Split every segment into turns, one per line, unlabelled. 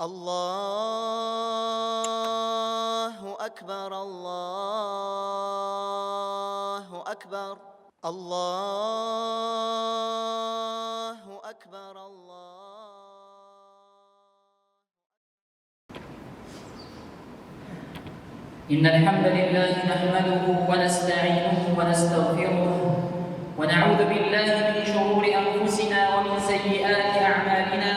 Allahu akbar, Allahu akbar, Allahu akbar, Allah.
إن الحمد لله نحمده ونستعينه ونستغفره ونعوذ بالله من شرور أنفسنا ومن سيئات أعمالنا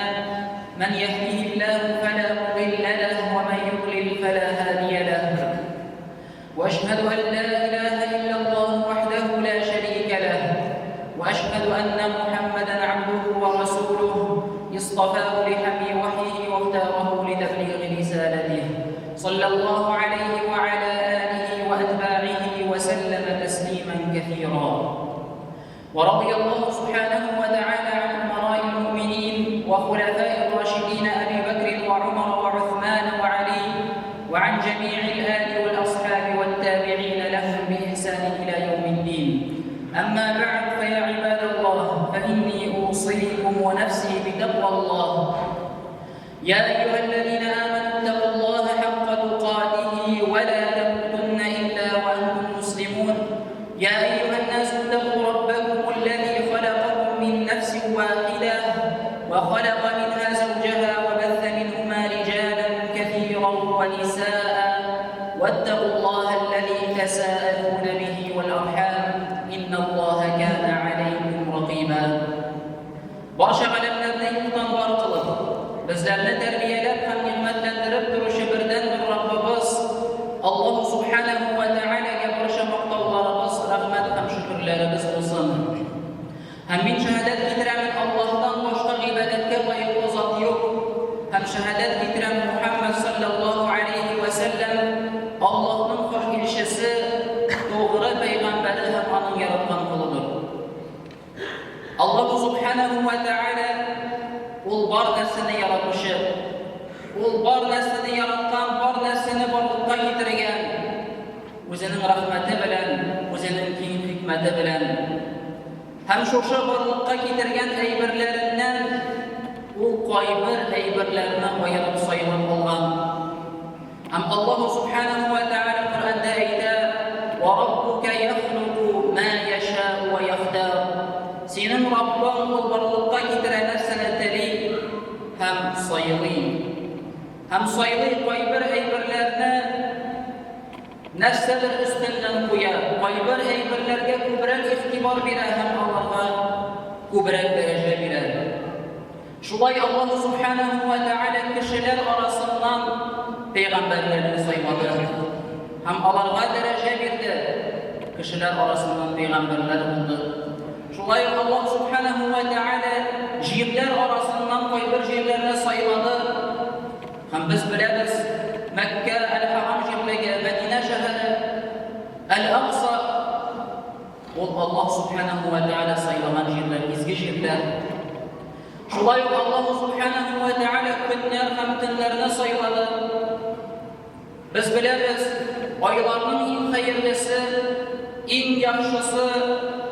من يهده الله فلا مضل له ومن يضلل فلا هادي له وأشهد أن لا إله إلا الله وحده لا شريك له وأشهد أن محمدا عبده ورسوله اصطفاه لحمل وحيه واختاره لتبليغ رسالته صلى الله عليه وعلى آله وأتباعه وسلم تسليما كثيرا ورضي الله سبحانه وتعالى عن أمراء المؤمنين وخلفاء الراشدين أبي بكر وعمر وعثمان وعلي وعن جميع الآل والأصحاب والتابعين لهم بإحسان إلى يوم الدين أما بعد فيا عباد الله فإني أوصيكم ونفسي بتقوى الله يا أيها الذين آمنوا اتقوا الله حق تقاته ولا تموتن إلا وأنتم مسلمون يا أيها الناس اتقوا ربكم الذي خلقكم من نفس واحدة وخلق منها زوجها وبث منهما رجالا كثيرا ونساء واتقوا الله الذي تساءلون به والأرحام إن الله كان عليكم رقيبا Барча галәмнәрне юктан бар кылып, безләрне тәрбияләп һәм нигъмәтләндереп торучы бердәнбер Раббыбыз Аллаһу Субханаһу ва Тәгаләгә барча мактауларыбыз, рәхмәт һәм шөкерләребез булсын. Һәм мин шәһадәт китерәмен, Аллаһтан башка гыйбадәткә лаеклы зат юк. Һәм шәһадәт китерәм, Мухәммәд салләллаһу алейһи вә сәлләм Аллаһның хак илчесе, тугры пәйгамбәре һәм аның яраткан колыдыр. Аллаһу Субханаһу ва Тәгалә ул бар нәрсәне яратучы. Ул бар нәрсәне яраткан, бар нәрсәне барлыкка китергән. Үзенең рәхмәте белән, үзенең киң хикмәте белән. Һәм шушы барлыкка китергән әйберләреннән ул кайбер әйберләрне аерып сайлап алган. Һәм Аллаһу Субханаһу ва Тәгалә Коръәндә әйтә, Ва раббука яхлуку ма яшау ва яхтар. Синең Раббың ул барлыкка китерә нәрсәне тели һәм сайлый. Һәм сайлый кайбер әйберләрне нәрсәдер өстеннән куя, кайбер әйберләргә күбрәк игътибар бирә һәм аларга күбрәк дәрәҗә бирә. Шулай Аллаһу Субханаһу ва Тәгалә кешеләр арасыннан пәйгамбәрләрне сайлады һәм аларга дәрәҗә бирде. Кешеләр арасыннан пәйгамбәрләр булды. Шулай ук Аллаһу Субханаһу ва Тәгалә җирләр арасыннан кайбер җирләрне сайлады. Һәм без беләбез, Мәккә, Әл-Харам җирлеге, Мәдинә шәһәре, Әл-Акса ул Аллаһ Субханаһу ва Тәгалә сайлаган җирләр, изге җирләр. Шулай ук Аллаһ Субханаһу ва Тәгалә көннәр һәм төннәрне сайлады. Без беләбез, айларның иң хәерлесе, иң яхшысы,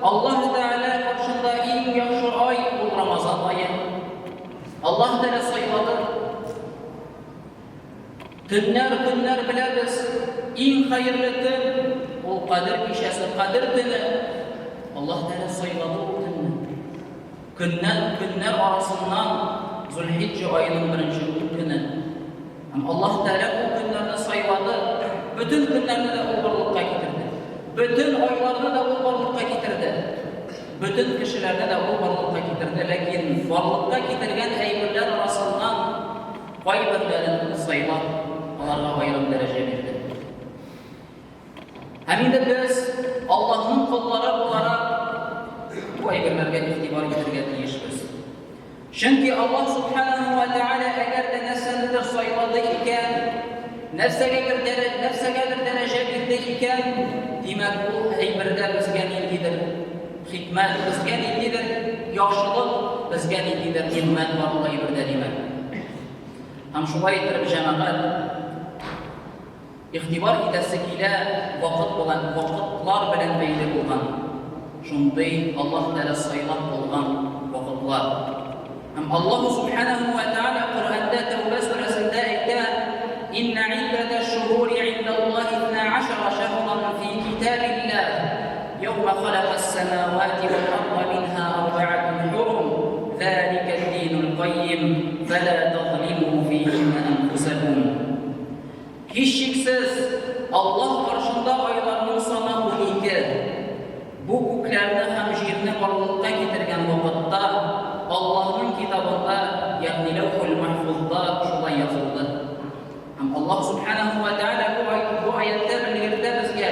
Аллаһ Тәгалә каршында иң яхшы ай ул Рамазан ае. Аллаһ Тәгалә сайлады. Төннәр, көннәр беләбез, иң хәерле төн ул Кадер кичәсе, Кадер төне. Аллаһ Тәгалә сайлады ул төнне. Көннәр, көннәр арасыннан Зулхиҗҗа аеның беренче ун көне. Һәм Аллаһ Тәгалә ул көннәрне сайлады. Бөтен көннәрне дә ул барлыкка китерде. Бөтен айларны да ул барлыкка китерде. Бөтен кешеләрне дә ул барлыкка китерде. Ләкин барлыкка китергән әйберләр арасыннан Кайберләрен сайлап, аларга аерым дәрәҗә бирде. Һәм инде без Аллаһның коллары буларак бу әйберләргә игътибар итәргә тиешбез. Чөнки Аллаһ субханаһу ва тааля әгәр дә нәрсәнедер сайлады икән, нәрсәгәдер нәрсәгәдер дәрәҗә бирде икән, димәк, ул әйбердә безгә ниндидер хикмәт, безгә ниндидер яхшылык, безгә ниндидер нигъмәт бар ул әйбердә, димәк. Һәм шулай иттереп, җәмәгать, игътибар итәсе килә, вакыт белән, вакытлар белән бәйле булган, шундый Аллаһ Тәгалә сайлап алган вакытлар. Һәм Аллаһу Субханаһу ва Тәгалә Коръәндә Тәүбә сүрәсендә السماوات والأرض منها أربعة حرم ذلك الدين القيم فلا تظلموا فيهن أنفسكم. Һичшиксез, Аллаһ каршында айларның саны 12. Бу күкләрне һәм җирне барлыкка китергән вакытта Аллаһның китабында, ягъни Ләүхул-Мәхфузда шулай язылды. Һәм Аллаһ Сүбхәнәһү вә Тәгалә бу ай, бу аятьтә белгертә безгә,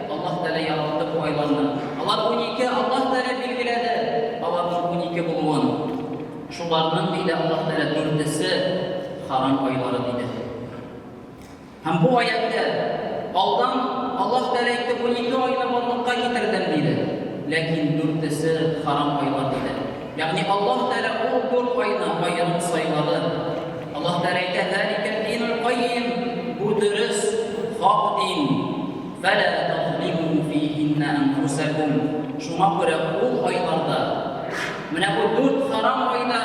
Аллаһ Тәгалә яратты бу айларны. Алар 12, Аллаһ Тәгалә билгеләде аларның 12 булуын. Шуларның, диде Аллаһ Тәгалә, дүртесе харам айлары, диде. Һәм бу аятьтә алдан Аллаһ Тәгалә әйтте, 12 айны барлыкка китердем, диде. Ләкин дүртесе харам айлар, диде. Ягъни Аллаһ Тәгалә ул дүрт айны аерым сайлады. Аллаһ Тәгалә әйтә, Зәликәл динул каййим, бу дөрес, хак дин. Фәлә тазлиму фиһиннә әнфусәкум. Шуңа күрә ул айларда, менә бу дүрт харам айда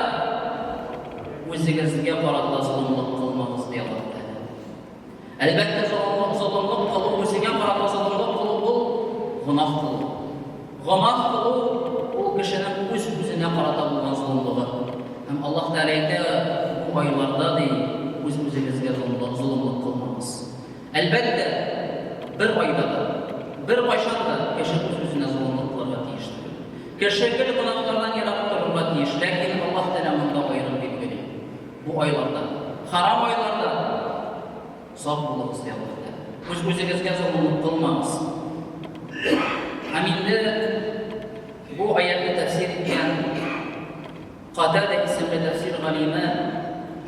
үзегезгә карата золымлык кылмагыз, ди Аллаһ Тәгалә. Әлбәттә, золымлык, золымлык кылу, үзеңә карата золымлык кылу ул гөнаһ кылу. Гөнаһ кылу ул кешенең үз-үзенә карата булган золымлыгы. Һәм Аллаһ Тәгалә әйтә, бу айларда, ди, үз-үзегезгә золымлык, золымлык кылмагыз. Әлбәттә, бер айда да, беркайчан да кеше үз-үзенә золымлык кылырга тиеш түгел. Кеше гел гөнаһлардан ерак торырга тиеш, ләкин Аллаһ Тәгалә монда аерым билгели. Бу айларда, харам айларда сак булыгыз, ди Аллаһ Тәгалә. Үз-үзегезгә золымлык кылмагыз. Һәм инде бу аятны тәфсир иткән Катада исемле тәфсир галиме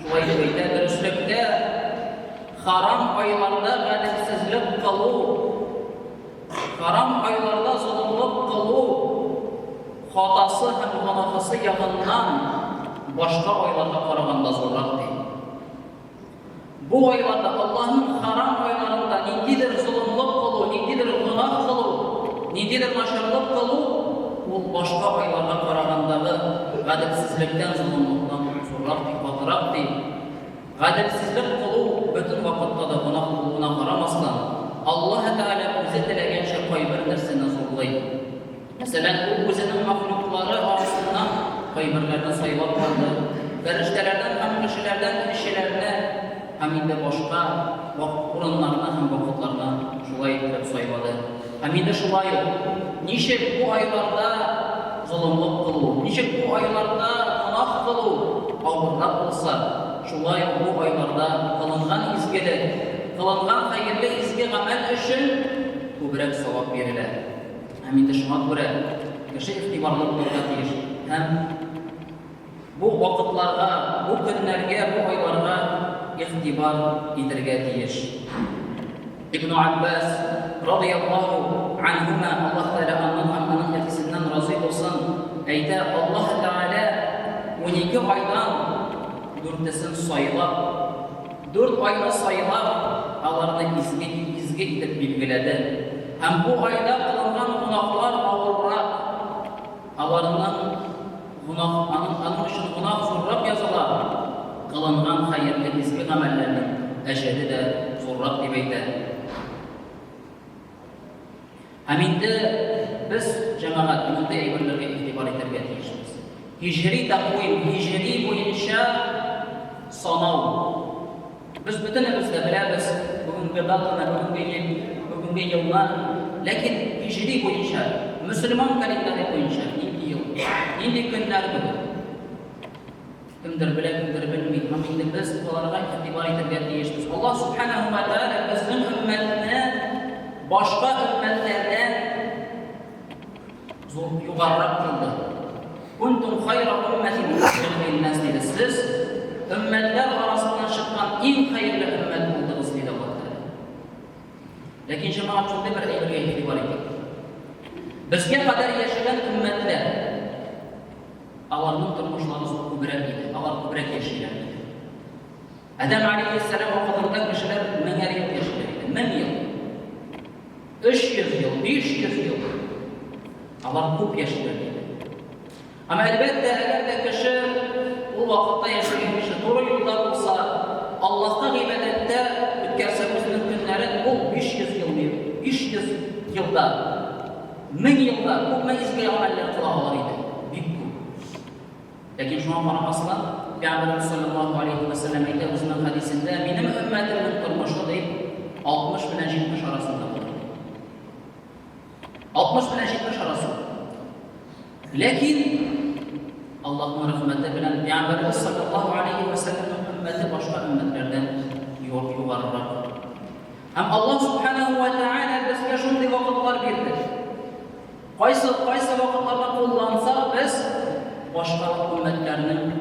шулай дип әйтә, дөреслектә харам айларда гаделсезлек кылу, харам айларда золымлык кылу хатасы һәм гөнаһысы ягыннан башка айларга караганда зуррак, ди. Бу айларда, Аллаһның харам айларында ниндидер золымлык кылу, ниндидер гөнаһ кылу, ниндидер начарлык кылу, ул башка айларга карагандагы гаделсезлектән, золымлыктан зуррак, ди, катырак, ди. Гаделсезлек кылу бөтен вакытта да гөнаһ булуына карамастан, Аллаһы Тәгалә үзе теләгәнчә кайбер нәрсәне зурлый. Мәсәлән, ул үзенең мәхлуклары арасыннан кайберләрне сайлап алды, фәрештәләрдән һәм кешеләрдән илчеләрне һәм инде башка урыннарны һәм вакытларны шулай иттереп сайлады. Һәм инде шулай ук, ничек бу айларда золымлык кылу, ничек бу айларда гөнаһ кылу авыррак булса, шулай ук бу айларда кылынган изгелек, кылынган хәерле изге гамәл өчен күбрәк савап бирелә. Һәм инде шуңа күрә кеше игътибарлы булырга тиеш һәм бу вакытларга, бу көннәргә, бу айларга игътибар итергә тиеш. Ибн Аббас радияллаһу анһума, Аллаһ Тәгалә аннан һәм аның әтисеннән разый булсын, әйтә, Аллаһ Тәгалә 12 айдан дүртесен сайлап, Дүрт айны сайлап, аларны изге, изге итеп билгеләде. Һәм бу айда кылынган гөнаһлар авыррак, аларның гөнаһ, аның, аның өчен гөнаһ зуррак языла, кылынган хәерле изге гамәлләрнең әҗере дә зуррак дип әйтә. Һәм инде без, җәмәгать, мондый әйберләргә игътибар итәргә тиешбез. Һиҗри тәкъвим, һиҗри буенча санау. Без бөтенебез дә беләбез бүгенге датаны, бүгенге ел, бүгенге елны. Ләкин һиҗри буенча, мөселман календаре буенча нинди ел, нинди көннәр бүген? Кемдер белә, кемдер белми. Һәм инде без аларга игътибар итәргә тиешбез. Аллаһ Субханаһу ва Тааля безнең өммәтне башка өммәтләрдән зур югарырак кылды. Кунтум хайра уммәтин ухриҗәт линнас диде. Сез өммәтләр арасыннан чыккан иң хәерле өммәт булдыгыз, диде Аллаһ Тәгалә. Ләкин җәмәгать шундый бер әйбергә игътибар итик. Безгә кадәр яшәгән өммәтләр Аларның тормышлары зур күбрәк иде, алар күбрәк яшиләр иде. Адәм алейһиссәлам вакытында кешеләр меңәр ел яшиләр иде. 1000 ел. 300 ел, 500 ел. Алар күп яшиләр иде. Әмма әлбәттә, әгәр дә кеше ул вакытта яшәгән кеше туры юлда булса, Аллаһка гыйбадәттә үткәрсә үзенең көннәрен, ул 500 ел, 500 елда, 1000 елда. елда күпме изге гамәлләр кыла алыр иде? Бик күп. Ләкин шуңа карамастан, Пәйгамбәребез салләллаһу алейһи вә сәлләм әйтә үзенең хәдисендә, минем өммәтемнең тормышы дип, 60 белән 70 арасында булыр ди. 60 белән 70 арасы. Ләкин Аллаһның рәхмәте белән Пәйгамбәребез салләллаһу алейһи вә сәлләмнең өммәте башка өммәтләрдән югарырак. Һәм Аллаһ субханаһу ва тааля безгә шундый вакытлар бирде. Кайсы кайсы вакытларда куллансак, без башка өммәтләрнең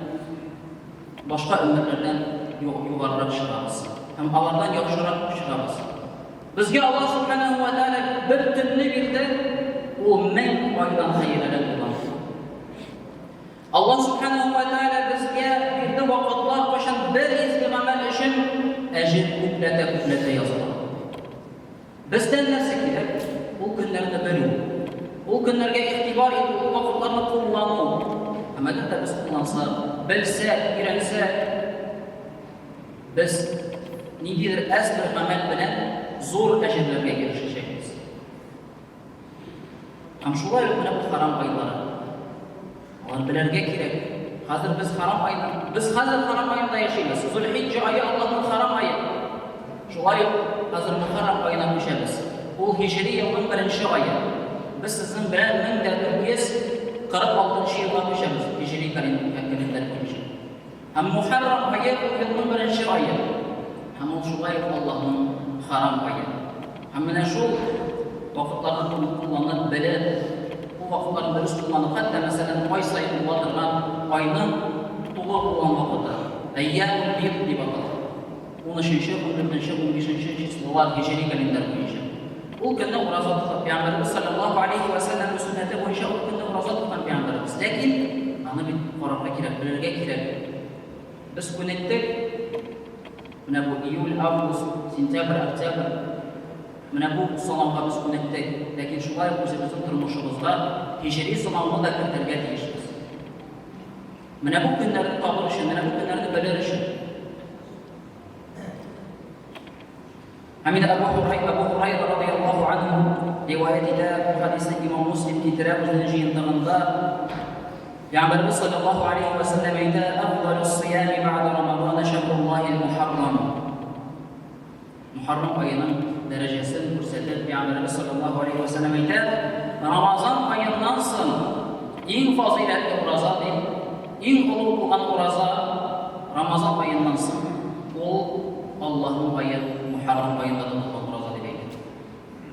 башка өммәтләрдән югарырак чыгабыз һәм алардан яхшырак чыгабыз. Безгә Аллаһ субханаһу ва тааля бер төнне бирде, ул мең айдан хәерлерәк булган. Аллаһ Сүбхәнәһү вә Тәгалә безгә бирде вакытлар, кайчан бер изге гамәл өчен әҗер күпләтә-күпләтә языла. Бездән нәрсә кирәк? Ул көннәрне белү. Ул көннәргә игътибар итү, ул вакытларны куллану. Һәм әгәр дә без куллансак, белсәк, өйрәнсәк, без ниндидер әз бер гамәл белән зур әҗерләргә ирешәчәкбез. Һәм шулай ук менә бу харам айлары. Алар белергә кирәк. Хәзер без харам айда, без хәзер харам аенда яшибез. Зулхиҗҗа ае Аллаһның харам ае. Шулай ук хәзер Мухаррам аена күчәбез. Ул һиҗри елның беренче ае. Без сезнең белән 1446 елга күчәбез һиҗри календарь буенча. Һәм Мухәррам ае ул елның беренче ае. Һәм ул шулай ук Аллаһның харам ае. Һәм менә шул вакытларны кулланып, белеп, ул вакытларны дөрес кулланып, хәтта, мәсәлән, ай саен була торган айның тулы булган вакыты, әййамул бид дип атала. Унөченче, ундүртенче, унбишенче числолар һиҗри календарь буенча. Ул көнне ураза тоткан Пәйгамбәребез салләллаһу алейһи вә сәлләмнең сөннәте буенча ул көнне ураза тоткан Пәйгамбәребез. Ләкин аны бит карарга кирәк, белергә кирәк. Без күнектек, менә бу июль, август, сентябрь, октябрь, менә бу санауга без күнектек. Ләкин шулай ук үзебезнең тормышыбызга һиҗри санауны да кертергә тиешбез. Менә бу көннәрне табыр өчен, менә бу көннәрне белер өчен. Һәм инде Әбу Һурай, Әбу Һурайра радыяллаһу анһу риваять итә, бу хәдисне имам Муслим китерә үзенең җыентыгында. Пәйгамбәребез саллаллаһу алейһи ва сәлләм әйтә: "Афдалус сиями бәгъдә Рамазана шәһруллаһил мухаррам." Мухаррам аеның дәрәҗәсен күрсәтеп, Пәйгамбәребез саллаллаһу алейһи ва сәлләм әйтә: "Рамазан аеннан соң иң фазыйләтле ураза дип, иң олуг булган ураза Рамазан аеннан соң ул Аллаһның ае Мухаррам аенда тотылган ураза дип әйтә.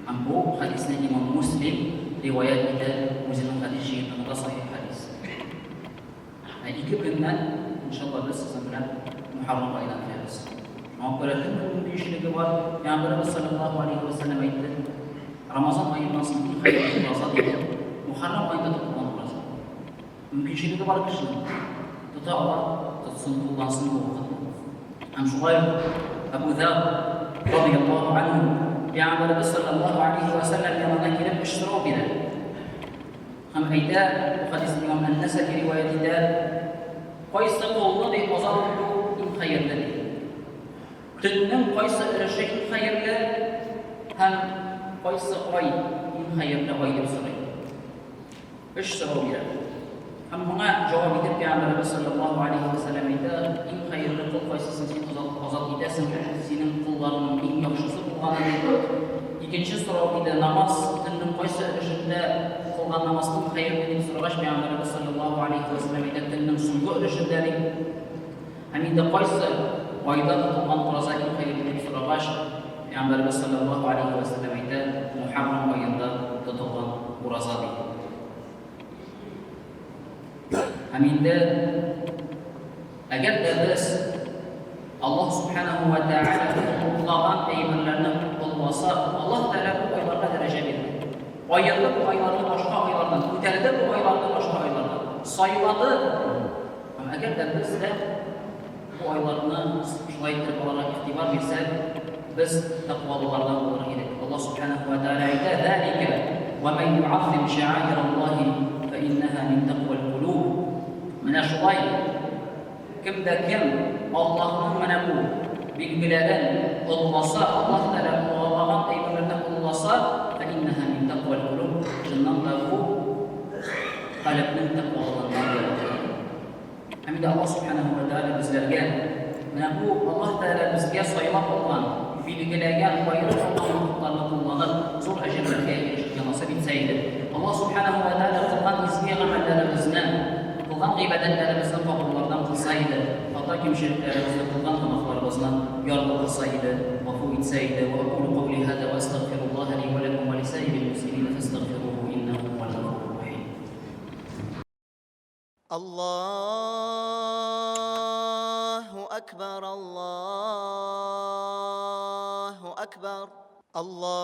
Һәм бу хәдисне имам Муслим риваять итә үзенең хәдис җыентыгында сахих хәдис. Ә ике көннән, иншалла, без сезнең белән Мухаррам аена керәбез. Шуңа күрә кемнең мөмкинчелеге бар, Пәйгамбәребез саллаллаһу алейһи ва сәлләм әйтте, Рамазан аеннан соң иң хәерле ураза диде, Мухаррам аенда тотылган ураза. Мөмкинчелеге бар кешенең, тота ала, тотсын, куллансын бу вакытны. Һәм шулай ук Әбу Зәр радыяллаһу анһу Пәйгамбәребез саллаллаһу алейһи ва сәлләм янына килеп өч сорау бирә. Һәм әйтә, бу хәдисне имам Ән-Нәсәфи риваять итә, кайсы колны ди азат итү иң хәерле ди. Төннең кайсы өлеше иң хәерле һәм кайсы ай иң хәерле ай дип сорый. Өч сорау бирә. Һәм моңа җавап итеп Пәйгамбәребез салләллаһу алейһи вә сәлләм әйтә, Иң хәерле кол кайсысын син озат, азат итәсең, синең колларыңның иң яхшысы булганы дип. Икенче сорау иде, намаз төннең кайсы өлешендә кылган намаз иң хәерле дип сорагач, Пәйгамбәребез салләллаһу алейһи вә сәлләм әйтә, төннең соңгы өлешендә дип. Һәм инде кайсы айда тотылган ураза иң хәерле дип сорагач, Пәйгамбәребез салләллаһу алейһи вә сәлләм әйтә, Мухаррам аенда тотылган ураза ди. Һәм инде әгәр дә без Аллаһ субханаһу ва тәгалә олуглаган әйберләрне олыласак, Аллаһ Тәгалә бу айларга дәрәҗә бирде. Аерды бу айларны башка айлардан, күтәрде бу айларны башка айлардан, сайлады. Һәм әгәр дә без дә бу айларны шулай иттереп аларга игътибар бирсәк, без тәкъвалылардан булыр идек. Аллаһ Субханаһу ва Тәгалә әйтә, Залика ва ман юаззим шәаираллаһи фә иннаһа мин тәкъвал кулуб. Менә шулай, кем дә кем Аллаһның менә бу билгеләрен олыласа, Аллаһ Тәгалә олылаган әйберләрне олыласа, фә иннаһа мин тәкъвал кулуб, чыннан да бу Калебнең тәкъвалыгыннан ярата иде. Һәм инде Аллаһ Сүбхәнәһү вә Тәгалә безләргә менә бу Аллаһ Тәгалә безгә сайлап алган, билгеләгән, аерып алган вакытларны кулланып, зур әҗерләргә ирешергә насыйп итсә иде. Аллаһ Сүбхәнәһү вә Тәгалә кылган изге гамәлләребезне, кылган гыйбадәтләребезне кабуллардан кылса иде, хата-кимчелекләребезне, кылган гөнаһларыбызны ярлыкаса иде, гафу итсә иде. Вә әкулу каули һаза вә әстәгъфируллаһа ли вә ләкум вә лисаирил мөслимина фәстәгъфируху иннәһу һувәл гафурur рахим.
الله أكبر الله أكبر الله.